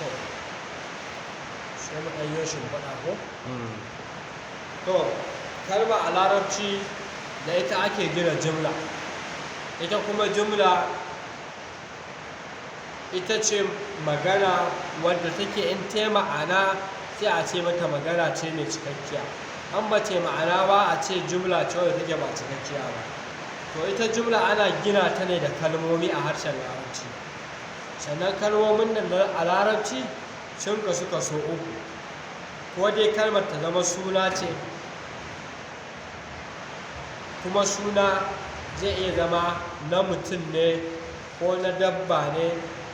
To, sai mu ɗan yi shimfiɗa ko? To, kalma a Larabci da ita ake gina jimla. Ita kuma jimla ita ce magana wadda take in tai ma'ana, sai a ce mata magana ce mai cikakkiya. An ba ce ma'ana ba, a ce jumla ce wadda take ba cikakkiya ba. To, ita jumla ana gina ta ne da kalmomi a harshen Larabci. Sannan kalmomin nan a Larabci sun kasu kaso uku. Ko dai kalmar ta zama suna ce, kuma suna zai iya zama na mutum ne, ko na dabba ne,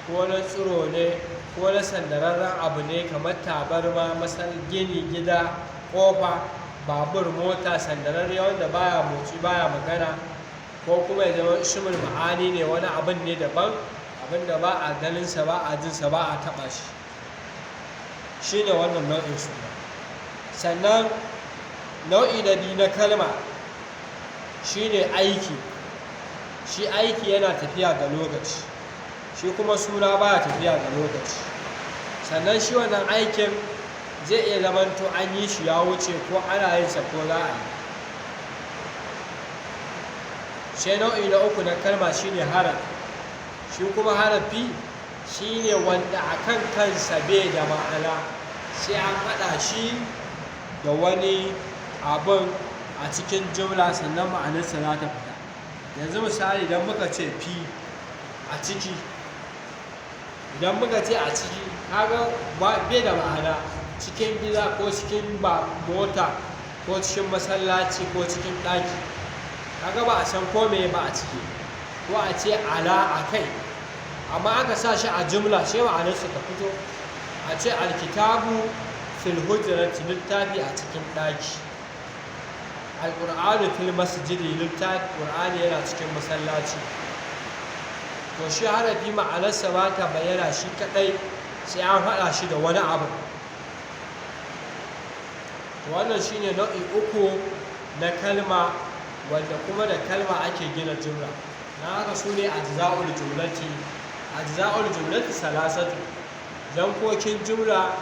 ko na tsiro ne, ko na sandararren abu ne kamar tabarma, masal gini, gida, ƙofa, babur, mota, sandararre wanda baya motsi, baya magana, ko kuma ya zama ismul ma'ani ne, wani abun ne daban, abin da ba a ganinsa, ba a jinsa, ba a taɓa shi. Shine wannan nau'in suna. Sannan nau'i na biyu na kalma shine aiki. Shi aiki yana tafiya da lokaci, shi kuma suna baya tafiya da lokaci. Sannan shi wannan aikin zai iya zamanto an yi shi ya wuce, ko ana yin sa, ko za a yi. Sai nau'i na uku na kalma shine harafi. Shi kuma harafi shine wanda a kan kansa bai da ma'ana, sai an haɗa shi da wani abun a cikin jumla sannan ma'anarsa za ta fita. Yanzu misali, idan muka ce fi, a ciki, idan muka ce a ciki, kaga bai da ma'ana, cikin gida ko cikin ba mota ko cikin masallaci ko cikin ɗaki, kaga ba a san ko meye ba a ciki. Ko a ce ala, a kai. Amma aka sa shi a jumla, sai ma'anarsa ta fito. A ce alkitabu fil hujrati, littafi a cikin ɗaki. Alqur'anu fil masjidi, littafi Qur'ani yana cikin masallaci. To, shi harafi ma'anarsa ba ta bayyana shi kaɗai, sai an haɗa shi da wani abu. To, wannan shine nau'i uku na kalma, wanda kuma da kalma ake gina jumla. Na haka su ne ajza'ul jumlati. Ajza'ul jumlati salasatu. Yankokin jumla,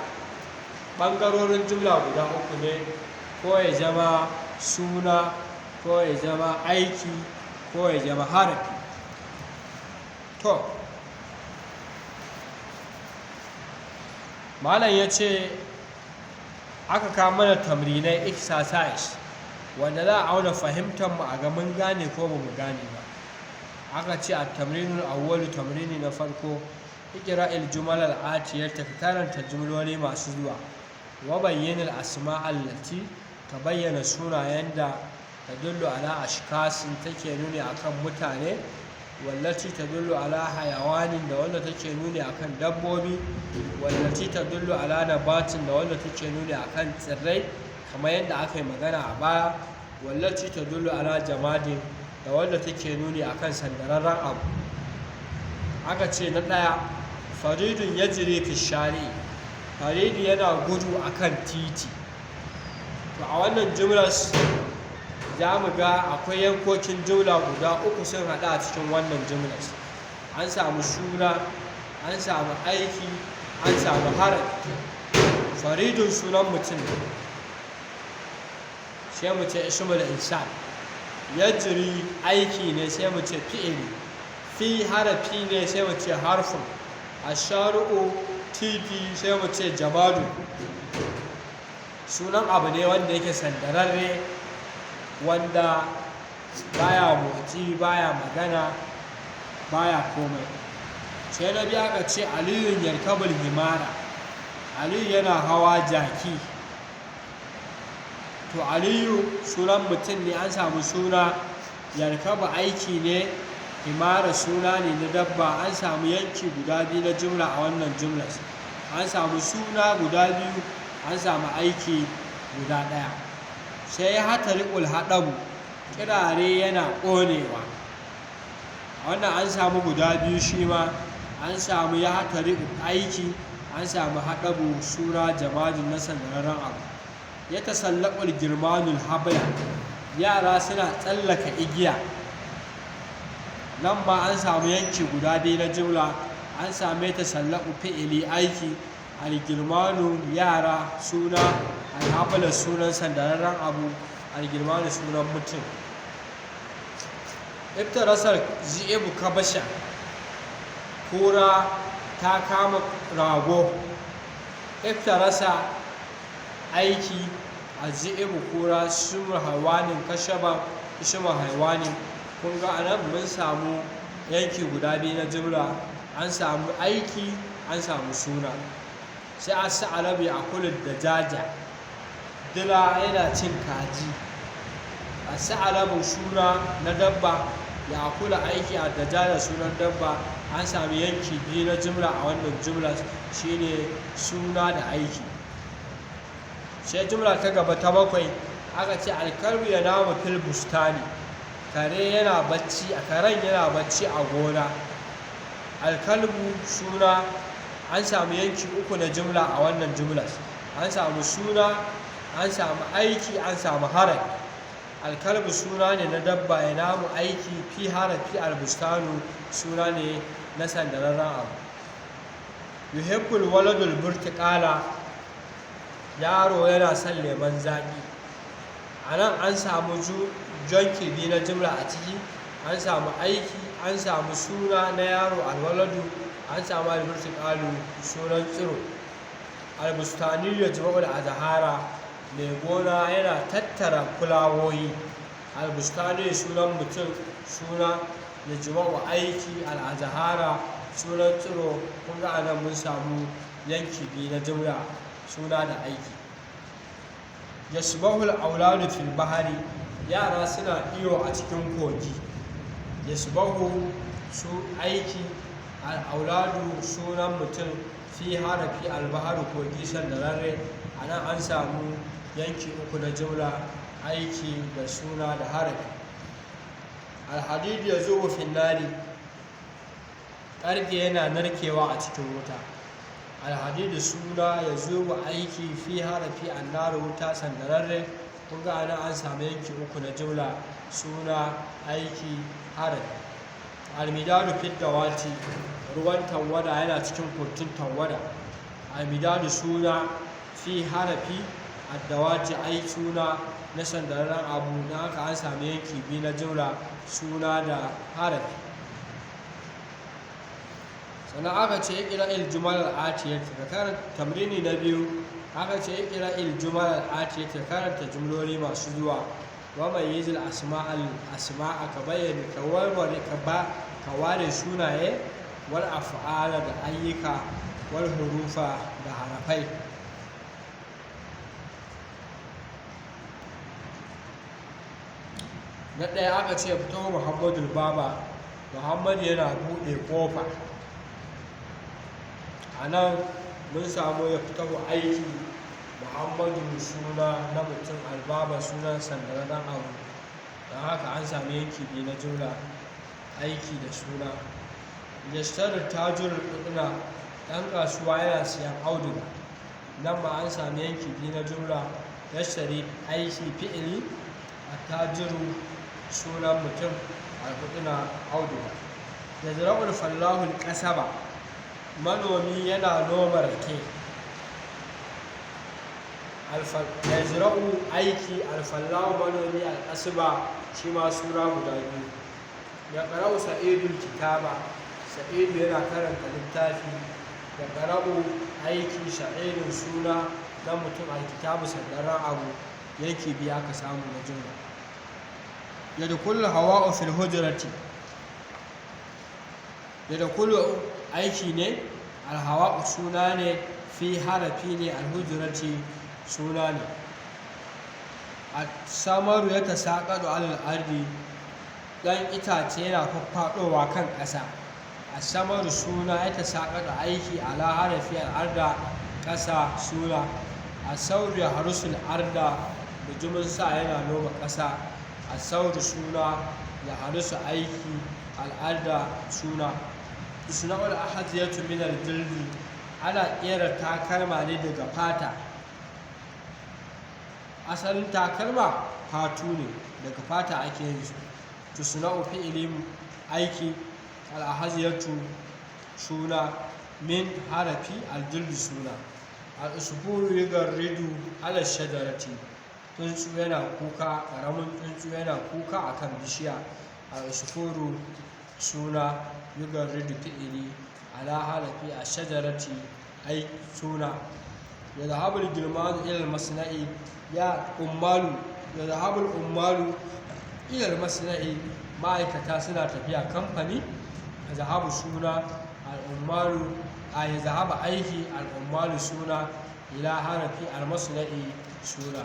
ɓangarorin jumla guda uku ne: ko ya zama suna, ko ya zama aiki, ko ya zama harafi. To, malam ya ce aka kawo mana tamrinai, exercise, wanda za a auna fahimtar mu a ga mun gane ko ba mu gane ba. Aka ce a tamrinul awwalu, tamrini na farko: iqra'il jumal al-atiyata, ka karanta jumloli masu zuwa, wa bayyin al-asma allati, ka bayyana sunayen da tadullu ala ashkasin, take nuni akan mutane, wallati tadullu ala hayawanin, da wanda take nuni akan dabbobi, wallati tadullu ala nabatin, da wanda take nuni akan tsirrai kamar yadda aka yi magana a baya, wallati tadullu ala jamadin, da wanda take nuni akan sandararren abu. Aka ce na ɗaya: faridun yajri fi shari'i, Faridu yana gudu akan titi. To, a wannan jumlar za mu ga akwai yankokin jumla guda uku sun haɗu a cikin wannan jumlar. An samu suna, an samu aiki, an samu harafi. Faridun sunan mutum ne, sai mu ce ismul insan. Yajri aiki ne, sai mu ce fi'ili. Fi harafi ne, sai mu ce harfin. Asharu'u titi, sai mu ce jamadu. Sunan abu ne wanda yake sandararre, wanda baya motsi, baya magana, baya komai. Sai na biyu, aka ce Aliyun yarkabul himara, Aliyu yana hawa jaki. To, Aliyu sunan mutum ne, an samu suna. Yarkabu aiki ne. Himara suna ne na dabba. An samu yanki guda biyu na jumla a wannan jumlar. An samu suna guda biyu, an samu aiki guda ɗaya. Sai ya hatariƙul haɗabu, kirare yana ƙonewa. Wannan an samu guda biyu shi ma. An samu ya hatariƙu aiki, an samu haɗabu suna jamadin na sandararren abu. Ya tasallaƙul girmanul habla, yara suna tsallaka igiya. Nan ma an samu yanki guda biyu na jumla. An same tasallaƙu fi'ili aiki, Algilmanu yara suna, alhabala sunan sandararren abu, algilmanu sunan mutum. Iftarasar zi'ibu kabasha, kura ta kama rago. Iftarasa aiki, a zi'ibu kura, sumar haiwanin kashaba ismar haiwanin. Kun ga anan mun samu yanki guda biyu na jimla, an samu aiki, an samu suna. Sai a sa'alabi a kullu da jaja, dila yana cin kaji. A sa'alabu suna na dabba, ya kula aiki a dajaja sunan dabba. An sami yanki biyu na jimla a wannan jimla, shine suna da aiki. Sai jimla ta gaba ta bakwai, aka ce alkalbu ya nama fil bustani, kare yana bacci, a karen yana bacci a gona. Alkalbu suna, an samu yanki uku na jimla a wannan jimlar, an samu suna, an samu aiki, an samu harafi. Alkalbu suna ne na dabba, ya namu aiki, fi harafi, albustanu suna ne na sandararren abu. Yuhibbul waladul burtiqala, yaro yana son lemon zaƙi. A nan an samu janki biyu na jimla a ciki, an samu aiki, an samu suna na yaro alwaladu, an samu alburtiqalu sunan tsiro. Albustani ya jima'ul azhara, mai gona yana tattara fulawoyi. Albustani sunan mutum, suna, ya jima'u aiki, al'azhara sunan tsiro. Kun ga anan mun samu yanki biyu na jimla, suna da aiki. Yasbahul auladu fil bahari, yara suna iyo a cikin kogi. Yasbahu su aiki, al'auladu sunan mutum, fi harafi, albaharu kogi sandararre. A nan an samu yanki uku na jimla, aiki da suna da harafi. Alhadidu ya zubu finnari, ƙarfe yana narkewa a cikin wuta. Alhadidu suna, ya zubu aiki, fi harafi, annaru wuta sandararre. Kun ga anan an samu yanki uku na jimla, suna, aiki, harafi. Almidadu fiddawati, ruwan tawada yana cikin kurtun tawada. Almidadu suna, fi harafi, addawati ai suna na sandararren abu. Don haka an sami yanki biyu na jimla, suna da harafi. Sannan aka ce ikra il jumal al-atiyat, ka karanta tamrini na biyu. Aka ce ikra il jumal al-atiyat, ka karanta jumloli masu zuwa. Wa mayyizil asma'al asma'a, ka bayyana, ka warware, ka ba, ka ware sunaye, wal af'ala da ayyuka, wal hurufa da harafai. Na ɗaya aka ce fito Muhammadu baba, Muhammadu yana buɗe ƙofa. A nan mun samu ya fito aiki, Muhammadu suna na mutum, albaba sunan sandararren abu. Don haka an sami yanki biyu na jumla, aiki da suna. Yashtaru tajirul kuduna, ɗan kasuwa yana siyan auduga. Nan ma an sami yanki biyu na jumla, yashtari aiki fi'ili, attajiru sunan mutum, alkuduna auduga. Yazra'ul fallahul kasaba, manomi yana noma rake. Yazra'u aiki, alfallahu manomi, alkasaba shi ma sura guda biyu. Ya qara'u sa'idul kitaba, sa'idu yana karanta littafi. Ya qara'u aiki, sa'idun suna na mutum, alkitabu sandaran abu, yanki biyu aka samu na jumla. Yadkhulu hawa'u fil hujrati, yadkhulu aiki ne, alhawa'u suna ne, fi harafi ne, alhujrati suna ne. Samaru ya tasaƙaɗu alal ardi, ɗan itace yana faffaɗowa kan ƙasa. Asamaru suna, ya tasaƙaɗu aiki, ala harafi, al'arda ƙasa suna. Asauru ya harusul arda, bijimin sa yana noma ƙasa. Asauru suna, ya harusu aiki, al'arda suna. Isna'ul ahadiyatu min al-jildi, ana ƙera takalma ne daga fata. Asalin takalma fatu ne, daga fata ake yin su. Tusna'u fi'ilin aiki, al-ahadiyatu suna. Min harafi, aljildu suna. Al'usfuru yugarridu ala shajarati, tsuntsu yana kuka, ƙaramin tsuntsu yana kuka akan bishiya. Al'usfuru suna, yugarridu fi'ili, ala harafi, a shajarati ai suna. Yadhhabul gilmanu ila al-masna'i, ya ummalu, yadhhabul ummalu ila al-masna'i, ma'aikata suna tafiya kamfani. Zahabu suna, al'ummalu a ya zahaba aiki, al'ummalu suna, ila harafi, al-masna'i suna.